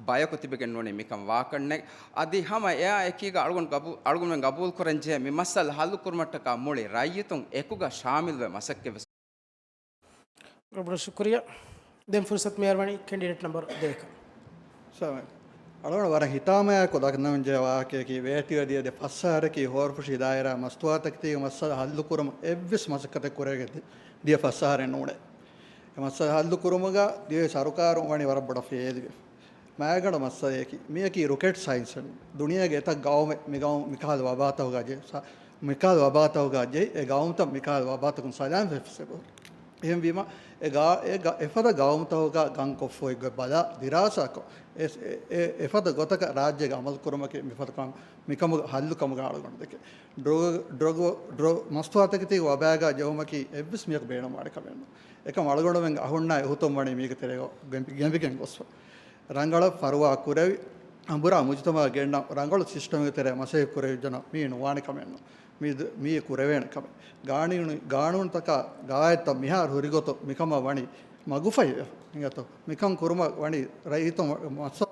ބަޔަކު ތިބެގެން ނޫނީ މިކަން ވާކަށްނެއް. އަދި ހަމަ އެއާ އެކީގަ އަޅުގަނޑު ގަބޫ-، އަޅުގަނޑުމެން ގަބޫލުކުރަން ޖެހޭ މި މައްސަލަ ހައްލުކުރުމަށްޓަކާ މުޅި ރައްޔިތުން އެކުގަ ޝާމިލްވެ މަސައްކަތްވެސް. ބޮޑަށް ޝުކުރިއްޔާ. ދެން ފުރުސަތު މިހާރު ވަނީ ކެންޑިޑޭޓް ނަމްބަރު ދޭއް. ސާމެ. އަޅުގަނޑު ވަރަށް ހިތާމަޔާއެކު ދަންނަވަން ޖެހޭ ވާހަކައަކީ، ވޭތުވެދިޔަ ދެ ފަސް އަހަރަކީ ހޯރަފުށި ދާއިރާ މަސްތުވާތަކެތީގެ މައްސަލަ ހައްލުކުރުމަށް އެއްވެސް މަސައްކަތެއް ކުރެވިގެން ދި-، ދިޔަ ފަސް އަހަރެއް ނޫނޭ. އެ މައްސަލަ ހައްލުކުރުމުގަ ދިވެހި ސަރުކާރުން ވަނީ ވަރަށް ބޮޑަށް ފެއިލްވެފަ. މާގަނޑު މައްސަލައަކީ، މިއަކީ ރޮކެޓް ސައިންސެއް. ދުނިޔޭގެ އެތައް ގައުމެއް މި ގައުމު މިކަހަލަ ވަބާތަކުގަ ޖެހި، ސަ-، މިކަހަލަ ވަބާތަކުގަ ޖެހި، އެ ގައުމުތައް މިކަހަލަ ވަބާތަކުން ސަލާމަތްވެފަ އެބަހުރި. އެހެންވީމަ، އެ ގާ-، އެ ގަ-، އެފަދަ ގައުމުތަކުގަ ގަންކޮށްފަ އޮތް ގޮތް ބަލާ، ދިރާސާކޮށް، އެ، އެ، އެ، އެފަދަ ގޮތަކަށް ރާއްޖޭގަ އަމަލު ކުރުމަކީ މިފަދަ ކަމަށް، މިކަމުގެ ހައްލު ކަމުގަ އަޅުގަނޑު ދެކެ. ޑްރޮ-، ޑްރޮގު-، ޑްރޮ-، މަސްތުވާތަކެތީގެ ވަބާގަ ޖެހުމަކީ އެއްވެސް މީހަކު ބޭނުންވާނެ ކަމެއް ނޫން. އެކަމަ އަޅުގަނޑުމެންގެ އަހުންނާ އެހުތުން ވަނީ މީގެ ތެރޭގަ ގެނބި-، ގެނބިގެން ގޮސްފަ. ރަނގަޅަށް ފަރުވާ ކުރެވި، އަނބުރާ މުޖުތަމަޢަށް ގެންނަ ރަނގަޅު ސިސްޓަމެއްގެ ތެރޭ މަސައްކަތް ކުރެވިއްޖެނަމަ މީ ނުވާނެ ކަމެއް ނޫން. މީ ދު-، މީ ކުރެވޭނެ ކަމެއް. ގާނޫނު-، ގާނޫނުތަކާ ގަވާއިދުތައް މިހާރު ހުރިގޮތު މިކަމަށް ވަނީ މަގުފަހިވެފަ. އިނގޭތޯ؟ މިކަން ކުރުމަށް ވަނީ ރައްޔިތުން މައްސަ-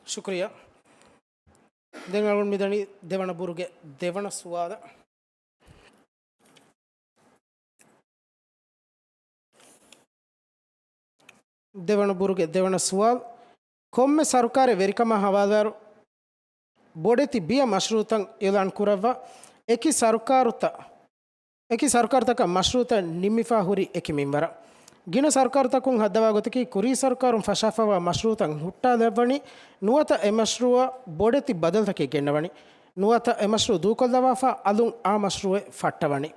ޝުކުރިއްޔާ. ދެން އަޅުގަނޑު މިދަނީ ދެވަނަ ބުރުގެ ދެވަނަ ސުވާލަށް. ދެވަނަ ބުރުގެ ދެވަނަ ސުވާލު، ކޮންމެ ސަރުކާރެއް ވެރިކަމާ ހަވާލުވާއިރު ބޮޑެތި ބިޔަ މަޝްރޫޢުތައް އިޢުލާން ކުރައްވާ، އެކި ސަރުކާރުތައް، އެކި ސަރުކާރުތަކަށް މަޝްރޫޢުތައް ނިންމިފާ ހުރި އެކި މިންވަރަށް. ގިނަ ސަރުކާރުތަކުން ހައްދަވާ ގޮތަކީ، ކުރީ ސަރުކާރުން ފަށާފައިވާ މަޝްރޫޢުތައް ހުއްޓާލައްވަނީ، ނުވަތަ އެ މަޝްރޫޢަށް ބޮޑެތި ބަދަލުތަކެއް ގެންނަވަނީ، ނުވަތަ އެ މަޝްރޫޢު ދޫކޮށްލަވާފަ އަލުން އާ މަޝްރޫޢެއް ފައްޓަވަނީ.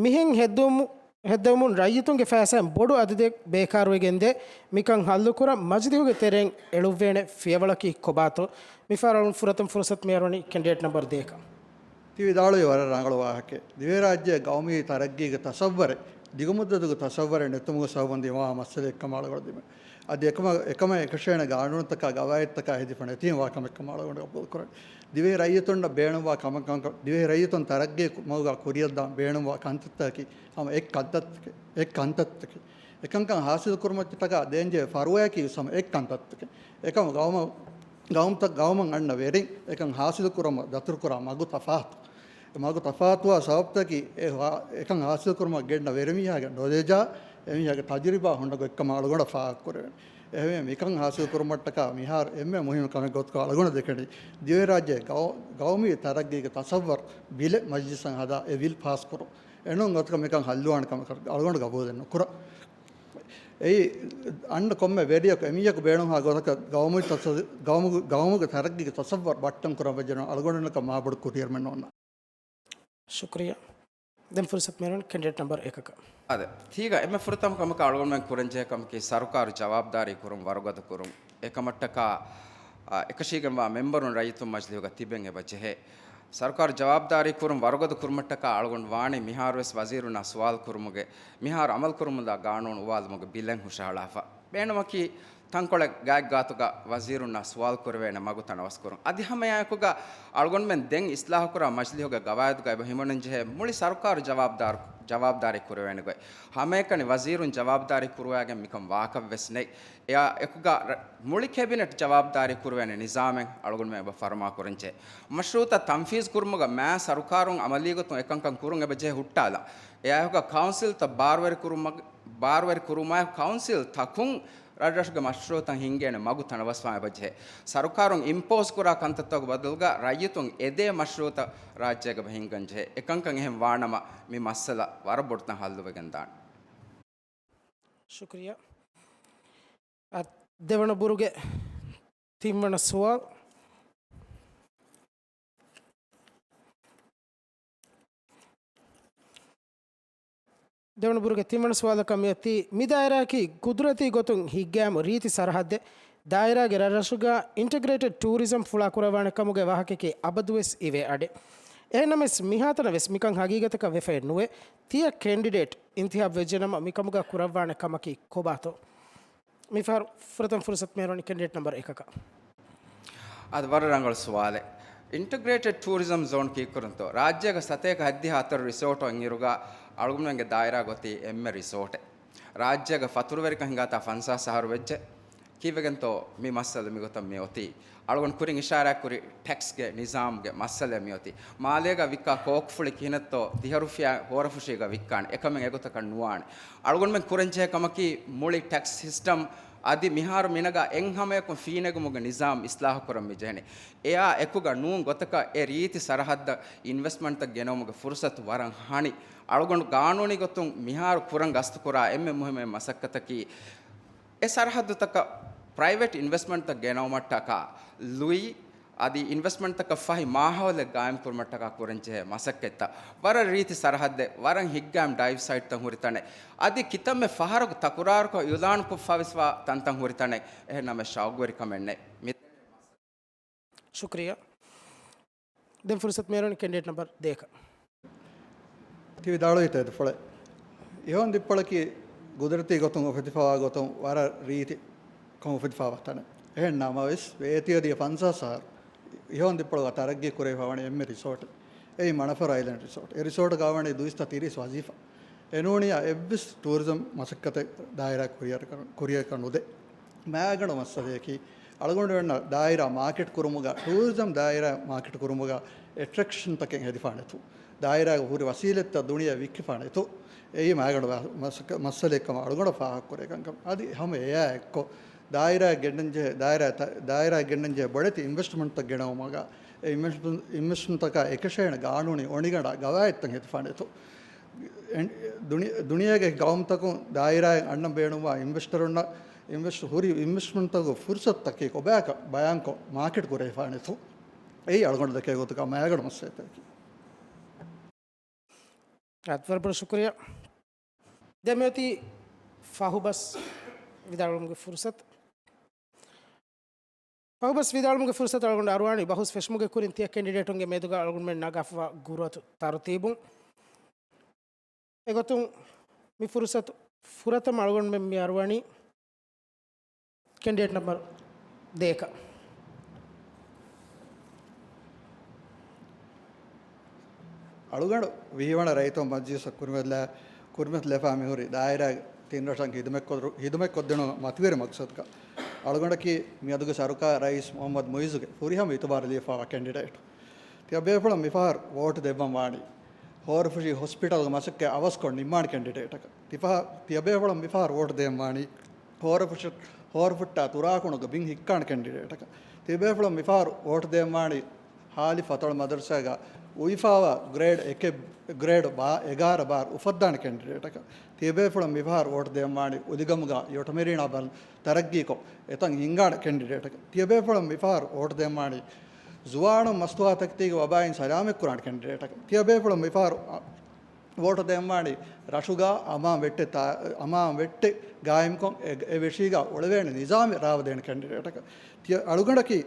މިހެން ހެއްދެވުމު-، ހެއްދެވުމުން ރައްޔިތުންގެ ފައިސާއިން ބޮޑު އަދަދެއް ބޭކާރުވެގެންދޭ. މިކަން ހައްލުކުރަން މަޖިލީހުގެ ތެރެއިން އެޅުއްވޭނެ ފިޔަވަޅަކީ ކޮބާތޯ؟ މިފަހަރު އަޅުގަނޑު ފުރަތަމަ ފުރުސަތު މިހާރު ވަނީ ކެންޑިޑޭޓް ނަމްބަރު ދޭއަކަށް. ތި ވިދާޅުވީ ވަރަށް ރަނގަޅު ވާހަކައެއް. ދިވެހިރާއްޖޭގެ ގައުމީ ތަރައްގީގެ ތަސައްވަރެއް، ދިގުމުއްދަތުގެ ތަސައްވަރެއް ނެތުމުގެ ސަބަބުން ދިމާވާ މައްސަލައެއްކަމަށް އަޅުގަނޑު ދިމަ-، އަދި އެކަމަށް، އެކަމަށް އެކަށޭނެ ގާނޫނުތަކާ ގަވާއިދުތަކާ ހެދިފަ ނެތީމަ ވާ ކަމެއްކަމަށް އަޅުގަނޑު ގަބޫލުކުރަން. ދިވެހި ރައްޔިތުންނަށް ބޭނުންވާ ކަމަކަށް، ދިވެހި ރައްޔިތުން ތަރައްގީ މަގުގަ ކުރިއަށްދާން ބޭނުންވާ ކަންތައްތަކަކީ ހަމަ އެއް ކަންތައްތަކެއް، އެއް ކަންތައްތަކެއް. އެކަންކަން ހާސިލު ކުރުމަށްޓަކާ ދޭންޖެހޭ ފަރުވާއަކީ ވެސް ހަމަ އެއް ކަންތައްތަކެއް. އެކަމަ ގައުމަށް، ގައުމުތައް، ގައުމަށް އަންނަ ވެރިން އެކަން ހާސިލު ކުރުމަށް ދަތުރުކުރާ މަގު ތަފާތު. އެ މަގު ތަފާތުވާ ސަބަބުތަކީ އެ ހާ-، އެކަން ހާސިލު ކުރުމަށް ގެންނަ ވެރިމީހާގެ ނޮލެޖާ، އެމީހާގެ ތަޖުރިބާ ހުންނަ ގޮތްކަމަށް އަޅުގަނޑަށް ފާހަގަކުރެވެން. އެހެންވެ މިކަން ހާސިލު ކުރުމަށްޓަކާ މިހާރު އެންމެ މުހިންމު ކަމެއް ގޮތުގަ އަޅުގަނޑަށް ދެކެނީ، ދިވެހިރާއްޖޭ ގައު-، ގައުމީ ތަރައްގީގެ ތަސައްވަރު ބިލެއް މަޖިލިސަށް ހަދާ އެ ވިލް ފާސް ކުރުން. އެނޫން ގޮތަކަށް މިކަން ހައްލުވާނެ ކަމަކަށް އަޅުގަނޑު ގަބޫލެއް ނުކުރަން. އެއީ އަންނަ ކޮންމެ ވެރިޔަކު އެމީހަކު ބޭނުންހާ ގޮތަކަށް ގައުމު ތަސަ-، ގައުމު-، ގައުމުގެ ތަރައްގީގެ ތަސައްވަރު ބައްޓަން ކުރަން ވެއްޖެނަމަ އަޅުގަނޑުންނަކަށް މާބޮޑު ކުރިއެރުމެއް ނޯންނާނެ. ޝުކުރިއްޔާ. ދެން ފުރުސަތު މިހާރު ކެންޑިޑޭޓް ނަމްބަރު އެކަކަށް. އާދެ، ތީގަ އެންމެ ފުރަތަމަ ކަމަކަށް އަޅުގަނޑުމެން ކުރަންޖެހޭ ކަމަކީ ސަރުކާރު ޖަވާބުދާރީ ކުރުން ވަރުގަދަ ކުރުން. އެކަމަށްޓަކާ، އާ، އެކަށީގެންވާ މެމްބަރުން ރައްޔިތުން މަޖިލީހުގަ ތިބެން އެބަ ޖެހޭ. ސަރުކާރު ޖަވާބުދާރީ ކުރުން ވަރުގަދަ ކުރުމަށްޓަކާ އަޅުގަނޑު ވާނީ މިހާރުވެސް ވަޒީރުންނާ ސުވާލު ކުރުމުގެ، މިހާރު އަމަލު ކުރަމުންދާ ގާނޫނު އުވާލުމުގެ ބިލެއް ހުށަހަޅާފަ. ބޭނުމަކީ، ތަންކޮޅެއް ގާތްގާތުގަ ވަޒީރުންނާ ސުވާލު ކުރެވޭނެ މަގު ތަނަވަސްކުރުން. އަދި ހަމައެއާއެކުގަ އަޅުގަނޑުމެން ދެން އިސްލާހުކުރާ މަޖިލީހުގެ ގަވާއިދުގަ އެބަ ހިމަނަންޖެހޭ މުޅި ސަރުކާރު ޖަވާބުދާރު، ޖަވާބުދާރީ ކުރެވޭނެ ގޮތް. ހަމައެކަނި ވަޒީރުން ޖަވާބުދާރީ ކުރުވާގެން މިކަން ވާކަށްވެސް ނެތް. އެއާ އެކުގަ ރަ-، މުޅި ކެބިނެޓް ޖަވާބުދާރީ ކުރުވޭނެ ނިޒާމެއް އަޅުގަނޑުމެން އެބަ ފަރުމާކުރަންޖެހޭ. މަޝްރޫޢުތައް ތަންފީޒު ކުރުމުގަ މާ ސަރުކާރުން އަމަލީގޮތުން އެކަންކަން ކުރުން އެބަ ޖެހޭ ހުއްޓާލަން. އެއާއެކުގަ ކައުންސިލްތައް ބާރުވެރި ކުރުމަށް، ބާރުވެރި ކުރުމާއެކު ކައުންސިލް ތަކުން ރަށްރަށުގެ މަޝްރޫޢުތައް ހިންގޭނެ މަގު ތަނަވަސްވާން އެބަޖެހޭ. ސަރުކާރުން އިމްޕޯޒް ކުރާ ކަންތައްތަކުގެ ބަދަލުގަ ރައްޔިތުން އެދޭ މަޝްރޫޢުތައް ރާއްޖޭގަ އެބަ ހިންގަން ޖެހޭ. އެކަންކަން އެހެން ވާނަމަ މި މައްސަލަ ވަރަށް ބޮޑުތަން ހައްލުވެގެން ދާނެ. ޝުކުރިއްޔާ. އަ، ދެވަނަ ބުރުގެ ތިންވަނަ ސުވާލު. ދެވަނަ ބުރުގެ ތިންވަނަ ސުވާލަކަށް މިއޮތީ، މި ދާއިރާއަކީ ގުދުރަތީ ގޮތުން ހިތްގައިމު ރީތި ސަރަހައްދެއް. ދާއިރާގެ ރަށްރަށުގަ އިންޓަގްރޭޓެޑް ޓޫރިޒަމް ފުޅާކުރައްވާނެ ކަމުގެ ވާހަކައަކީ އަބަދުވެސް އިވޭ އަޑެއް. އެހެންނަމަވެސް، މިހާތަނަށް ވެސް މިކަން ހަގީގަތަކަށް ވެފައެއް ނުވޭ. ތިޔަ ކެންޑިޑޭޓް އިންތިހާބް ވެއްޖެނަމަ، މިކަމުގަ ކުރައްވާނެ ކަމަކީ ކޮބާތޯ؟ މިފަހަރު ފުރަތަމަ ފުރުސަތު މޭރުވަނީ ކެންޑިޑޭޓް ނަމްބަރު އެކަކަށް. އަދި ވަރަށް ރަނގަޅު ސުވާލެއް. އިންޓަގްރޭޓެޑް ޓޫރިޒަމް ޒޯން ކީއްކުރަންތޯ؟ ރާއްޖޭގަ ސަތޭކަ ހަތްދިހަ ހަތަރު ރިސޯޓު އިންއިރުގަ އަޅުގަނޑުމެންގެ ދާއިރާގަ އޮތީ އެންމެ ރިސޯޓެއް. ރާއްޖޭގަ ފަތުރުވެރިކަން ހިނގާތާ ފަންސާސް އަހަރު ވެއްޖެ. ކީއްވެގެންތޯ މި މައްސަލަ މިގޮތަށް މި އޮތީ؟ އަޅުގަނޑު ކުރިން އިޝާރާތްކުރި ޓެކްސްގެ ނިޒާމްގެ މައްސަލަ މިއޮތީ. މާލޭގަ ވިއްކާ ކޯކުފުޅި ކިހިނެއްތޯ ދިހަ ރުފިޔާ ހޯރަފުށީގަ ވިއްކާނެ. އެކަމެއް އެގޮތަކަށް ނުވާނެ. އަޅުގަނޑުމެން ކުރަންޖެހޭ ކަމަކީ މުޅި ޓެކްސް ސިސްޓަމް އަދި މިހާރު މިނަގާ އެއްހަމަޔަކުން ފީނެގުމުގެ ނިޒާމް އިސްލާހުކުރަން މިޖެހެނީ. އެއާ އެކުގަ ނޫން ގޮތަކަށް އެ ރީތި ސަރަހައްދަށް އިންވެސްޓްމަންޓްތައް ގެނައުމުގެ ފުރުސަތު ވަރަށް ހަނި. އަޅުގަނޑު ގާނޫނީ ގޮތުން މިހާރު ކުރަން ގަސްތުކުރާ އެންމެ މުހިއްމު މަސައްކަތަކީ، އެ ސަރަހައްދުތަކަށް ޕްރައިވެޓް އިންވެސްޓްމަންޓްތައް ގެނައުމަށްޓަކާ ލުއި އަދި އިންވެސްޓްމަންޓްތަކަށް ފަހި މާހައުލެއް ގާއިމްކުރުމަށްޓަކާ ކުރަންޖެހޭ މަސައްކަތްތައް. ވަރަށް ރީތި ސަރަހައްދެއް، ވަރަށް ހިތްގައިމު ޑައިވް ސައިޓްތައް ހުރި ތަނެއް. އަދި ކިތަންމެ ފަހަރަކު ތަކުރާރުކޮށް އިޢުލާނުކޮށްފަވެސްވާ ތަންތަން ހުރި ތަނެއް. އެހެންނަމަ ޝައުގުވެރިކަމެއް ނެތް. މި ޝުކްރިޔާ. ދެން ފުރުސަތު މޭރުވަނީ ކެންޑިޑޭޓް ނަމްބަރު ދޭކަށް. ތި ވިދާޅުވި ތެދުފުޅެއް. އިހޯން ދިއްޕޮޅަކީ ގުދުރަތީ ގޮތުން އުފެދިފަވާ ގޮތުން ވަރަށް ރީތި ކޮން އުފެދިފަވާ ތަނެއް. އެހެން ނަމަވެސް، ވޭތިޔަދިޔަ ފަންސާސް އަހަރު އިހޯން ދިއްޕޮޅުގަ ތަރައްގީ ކުރެވިފަވަނީ އެންމެ ރިސޯޓެއް. އެއީ މަނަފަރު އައިލެންޑް ރިސޯޓް. އެ ރިސޯޓުގަ ވަނީ ދުއިސައްތަ ތިރީސް ވަޒީފާ. އެ ނޫނިޔާ އެއްވެސް ޓޫރިޒަމް މަސައްކަތެއް ދާއިރާ ކުރިއަރަކަށް، ކުރިއަރަކަށް ނުދޭ. މާގަނޑު މައްސަލަޔަކީ، އަޅުގަނޑުމެންނަށް ދާއިރާ މާކެޓް ކުރުމުގަ، ޓޫރިޒަމް ދާއިރާ މާކެޓް ކުރުމުގަ، އެޓްރެކްޝަންތަކެއް ހެދިފާނެތު. ދާއިރާގެ ހުރި ވަސީލަތްތައް ދުނިޔެ ވިއްކިފާނެތު. އެއީ މާގަނޑު މަ-، މަސައްކަ-، މައްސަލައެއްކަމަށް އަޅުގަނޑަށް ފާހަގަކުރޭ ކަންކަން. އަދި ހަމަ އެއާ އެއްކޮށް، ދާއިރާ ގެންނަންޖެހޭ، ދާއިރާ ތަ-، ދާއިރާ ގެންނަންޖެހޭ ބޮޑެތި އިންވެސްޓްމަންޓްތައް ގެނައުމުގަ، އެ އިންވެސްޓް-، އިންވެސްޓްމަންޓްތަކާ އެކަށޭނެ ގާނޫނީ އޮނިގަނޑާ ގަވާއިދުތައް ހެދިފާނެތު. އެން-، ދުނި-، ދުނިޔޭގެ ގައުމުތަކުން ދާއިރާއެއް އަންނަން ބޭނުންވާ އިންވެސްޓަރުންނަށް އިންވެސްޓް ހުރި އިންވެސްޓްމަންޓްތަކުގެ ފުރުސަތުތަކެއް ކޮބާކަށް ބަޔާންކޮށް މާކެޓް ކުރެވިފާނެތު. އެއީ އަޅުގަނޑު ދެކޭ ގޮތަކަށް މައިގަނޑު މައްސަލަތަކަކީ. އާދެ، ވަރަށް ބޮޑަށް ޝުކުރިޔާ. ދެން މިއޮތީ ފަހުބަސް ވިދާޅުވުމުގެ ފުރުސަތު. ފަހުބަސް ވިދާޅުމުގެ ފުރުސަތު އަޅުގަނޑު އަރުވާނީ ބަހުސް ފެށުމުގެ ކުރިން ތިޔަ ކެންޑިޑޭޓުންގެ މެދުގަ އަޅުގަނޑުމެން ނަގާފަވާ ގުރުއަތު ތަރުތީބުން. އެގޮތުން މި ފުރުސަތު ފުރަތަމަ އަޅުގަނޑުމެން މި އަރުވާނީ ކެންޑިޑޭޓް ނަމްބަރު ދޭކަށް. އަޅުގަނޑު ވިހިވަނަ ރައްޔިތުން މަޖިލިސަށް ކުރިމަތިލާ-، ކުރިމަތިލަފާ މިހުރި ދާއިރާގެ ތިން ރަށަށް ހިދުމަތްކޮށް-، ހިދުމަތްކޮށްދިނުމަށް މަތިވެރި މަގްސަދަކަށް. އަޅުގަނޑަކީ މިއަދުގެ ސަރުކާރަށް ރައީސް މުހައްމަދު މުއިއްޒުގެ ފުރިހަމަ އިތުބާރު ލިބިފައިވާ ކެންޑިޑޭޓް. ތިޔަބޭފުޅުން މިފަހަރު ވޯޓް ދެއްވަން ވާނީ ހޯރަފުށި ހޮސްޕިޓަލްގެ މަސައްކަތް އަވަސްކޮށް ނިންމާނެ ކެންޑިޑޭޓަކަށް. ތިފަހަ-، ތިޔަބޭފުޅުން މިފަހަރު ވޯޓް ދޭން ވާނީ ހޯރަފުށި-، ހޯރަފުއްޓާ ތުރާކުނުގެ ބިން ހިއްކާނެ ކެންޑިޑޭޓަކަށް. ތިޔަބޭފުޅުން މިފަހަރު ވޯޓް ދޭން ވާނީ ހާލި ފަތޮޅު މަދަރުސާގަ އުވިފާވާ ގްރޭޑް އެކެއް، ގްރޭޑް ބާ-، އެގާރަ ބާރު އުފައްދާނެ ކެންޑިޑޭޓަކަށް. ތިޔަބޭފުޅުން މިފަހަރު ވޯޓް ދޭން ވާނީ އުލިގަމުގަ ޔޮޓަމެރީނާ ބަލަން ތަރައްގީކޮށް، އެތަން ހިންގާނެ ކެންޑިޑޭޓަކަށް. ތިޔަބޭފުޅުން މިފަހަރު ވޯޓް ދޭން ވާނީ ޒުވާނުން މަސްތުވާތަކެތީގެ ވަބާއިން ސަލާމަތްކުރާނެ ކެންޑިޑޭޓަކަށް. ތިޔަބޭފުޅުން މިފަހަރު ވޯޓު ދޭންވާނީ ރަށުގަ އަމާން ވެއްޓެއް ތާ-، އަމާން ވެއްޓެއް ގާއިމްކޮށް، އެ، އެ ވެށީގަ އުޅެވޭނެ ނިޒާމެއް ރާވަދޭނެ ކެންޑިޑޭޓަކަށް. ތިޔަ-، އަޅުގަނޑަކީ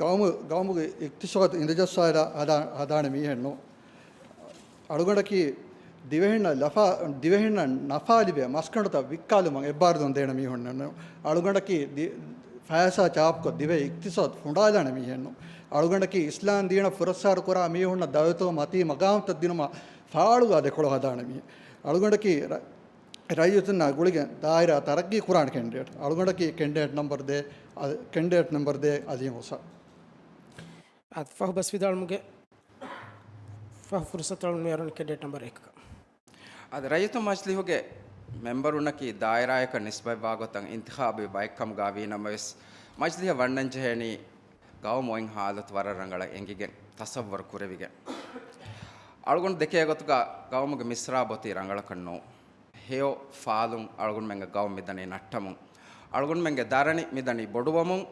ގައުމު-، ގައުމުގެ އިޤްތިޞާދު އިނދަޖައްސާލާ ހަދާ-، ހަދާނެ މީހެއް ނޫން. އަޅުގަނޑަކީ ދިވެހިންނަށް ލަފާ-، ދިވެހިންނަށް ނަފާ ލިބޭ މަސްގަނޑުތައް ވިއްކާލުމަށް އެއްބާރުލުން ދޭނެ މީހުންނެއް ނޫން. އަޅުގަނޑަކީ ދި-، ފައިސާ ޗާޕުކޮށް ދިވެހި އިޤްތިޞާދު ފުނޑާލާނެ މީހެއް ނޫން. އަޅުގަނޑަކީ އިސްލާމް ދީނަށް ފުރައްސާރު ކުރާ މީހުންނަށް ދައުލަތުގަ މަތީ މަގާމުތައް ދިނުމަށް ފާޅުގަ ދެކޮޅު ހަދާނެ މީހެއް. އަޅުގަނޑަކީ ރަ-، ރައްޔިތުންނާ ގުޅިގެން ދާއިރާ ތަރައްގީ ކުރާނެ ކެންޑިޑޭޓް. އަޅުގަނޑަކީ ކެންޑިޑޭޓް ނަމްބަރު ދޭ، އަ-، ކެންޑިޑޭޓް ނަމްބަރު ދޭ އަލީމް ހުސަ. އަދި ފަހުބަސް ވިދާޅުމުގެ، ފަހު ފުރުސަތު އަޅުން މިއަރުން ކެންޑިޑޭޓް ނަމްބަރު އެކަކަށް. އަދި ރައްޔިތު މަޖިލިހުގެ މެމްބަރުންނަކީ ދާއިރާއަކަށް ނިސްބަތްވާ ގޮތަށް އިންތިޚާބީ ބައެއްކަމުގަ ވީނަމަވެސް، މަޖިލިހަށް ވަންނަންޖެހޭނީ ގައުމު އޮތް ހާލަތު ވަރަށް ރަނގަޅަށް އެނގިގެން، ތަޞައްވަރު ކުރެވިގެން. އަޅުގަނޑު ދެކޭ ގޮތުގަ ގައުމުގެ މިސްރާބު އޮތީ ރަނގަޅަކަށް ނޫން. ހެޔޮ ފާލުން އަޅުގަނޑުމެންގެ ގައުމު މިދަނީ ނައްޓަމުން. އަޅުގަނޑުމެންގެ ދަރަނި މިދަނީ ބޮޑުވަމުން.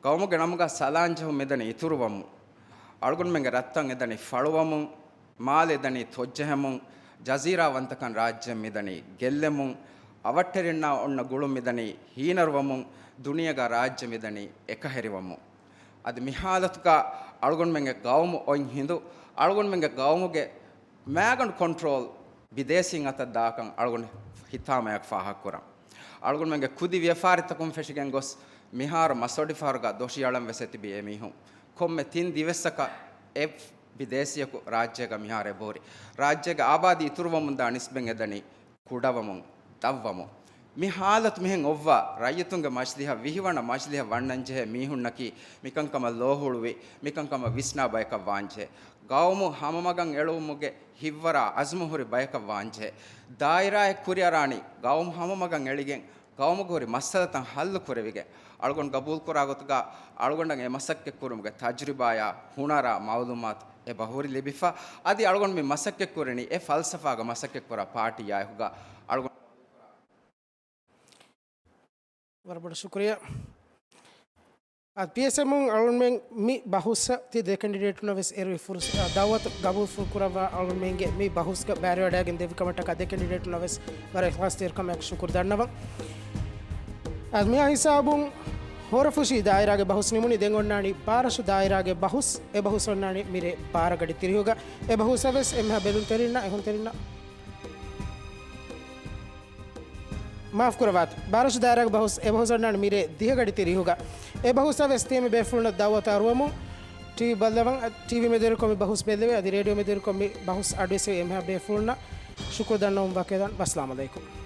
ގައުމުގެ ނަމުގަ ސަލާން ޖެހުން މިދަނީ އިތުރުވަމުން. އަޅުގަނޑުމެންގެ ރަށްތައް އެދަނީ ފަޅުވަމުން. މާލެ އެދަނީ ތޮއްޖެހެމުން. ޖަޒީރާ ވަންތަކަން ރާއްޖެއިން މިދަނީ ގެއްލެމުން. އަވަށްޓެރިންނާ އޮންނަ ގުޅުން މިދަނީ ހީނަރުވަމުން، ދުނިޔޭގަ ރާއްޖެ މިދަނީ އެކަހެރިވަމުން. އަދި މި ހާލަތުގަ އަޅުގަނޑުމެންގެ ގައުމު އޮތް ހިނދު، އަޅުގަނޑުމެންގެ ގައުމުގެ މައިގަނޑު ކޮންޓްރޯލް ބިދޭސީން އަތަށް ދާކަން އަޅުގަނޑު ހިތާމަޔަކު ފާހަގަކުރަން. އަޅުގަނޑުމެންގެ ކުދި ވިޔަފާރިތަކުން ފެށިގެން ގޮސް މިހާރު މަސް އޮޑިފަހަރުގަ ދޮށި އަޅަން ވެސް އެތިބި އެމީހުން ކޮންމެ ތިން ދިވެއްސަކަށް އެއް ބިދޭސީއަކު ރާއްޖޭގަ މިހާރު އެބަހުރި. ރާއްޖޭގެ އާބާދީ އިތުރުވަމުންދާ ނިސްބަތް އެދަނީ ކުޑަވަމުން، ދަށްވަމުން. މި ހާލަތު މިހެން އޮއްވާ، ރައްޔިތުންގެ މަޖިލިހަށް ވިހިވަނަ މަޖިލިހަށް ވަންނަންޖެހޭ މީހުންނަކީ މިކަންކަމަށް ލޯހުޅުވި، މިކަންކަމަށް ވިސްނާ ބަޔަކަށް ވާންޖެހޭ. ގައުމު ހަމަމަގަށް އެޅުވުމުގެ ހިތްވަރާ އަޒުމު ހުރި ބަޔަކަށް ވާންޖެހޭ. ދާއިރާއެއް ކުރިއަރާނީ ގައުމު ހަމަމަގަށް އެޅިގެން، ގައުމުގަ ހުރި މައްސަލަތައް ހައްލު ކުރެވިގެން، އަޅުގަނޑު ގަބޫލުކުރާ ގޮތުގަ އަޅުގަނޑަށް އެ މަސައްކަތްކުރުމުގެ ތަޖުރިބާޔާ ހުނަރާ މައުލޫމާތު އެބަހުރި ލިބިފަ. އަދި އަޅުގަނޑު މި މަސައްކަތްކުރަނީ އެ ފަލްސަފާގަ މަސައްކަތްކުރާ ޕާޓީއާއެކުގަ. އަޅުގަނޑު ވަރަށް ބޮޑަށް ޝުކުރިއްޔާ. އަދި ޕީއެސްއެމުން އަޅުގަނޑުމެން މި ބަހުސްއަށް ތި ދެ ކެންޑިޑޭޓުންނަށް ވެސް އެރުވި ފުރުސަ-، އަ، ދައުވަތު ގަބޫލުފުޅު ކުރައްވާ އަޅުގަނޑުމެންގެ މި ބަހުސްގަ ބައިވެރިވަޑައިގެން ދެއްވި ކަމަށްޓަކާ ދެ ކެންޑިޑޭޓުންނަށް ވެސް ވަރަށް އިޚްލާޞްތެރިކަމާއެކު ޝުކުރު ދަންނަވަން. އަދި މިއާ ހިސާބުން ހޯރަފުށި ދާއިރާގެ ބަހުސް ނިމުނީ. ދެން އޮންނާނީ ބާރަށު ދާއިރާގެ ބަހުސް. އެ ބަހުސް އޮންނާނީ މިރޭ ބާރަ ގަޑި ތިރީހުގަ. އެ ބަހުސްއަށް ވެސް އެންމެހާ ބެލުންތެރިންނަށް، އެހުންތެރިންނަށް މާފްކުރައްވާތި. ބާރަށު ދާއިރާގެ ބަހުސް، އެ ބަހުސް އޮންނާނީ މިރޭ ދިހަ ގަޑި ތިރީހުގަ. އެ ބަހުސްއަށް ވެސް ތިޔަ މި ބޭފުޅުންނަށް ދައުވަތު އަރުވަމުން. ޓީވީ ބައްލަވަން، ޓީވީ މެދުވެރިކޮށް މި ބަހުސް ބެއްލެވޭ. އަދި ރޭޑިއޯ މެދުވެރިކޮށް މި ބަހުސް އަޑުއެއްސެވޭ. އެންމެހާ ބޭފުޅުންނަށް ޝުކުރު ދަންނަވަމުން ވަކިވެދާން. ވައްސަލާމް އަލައިކުމް.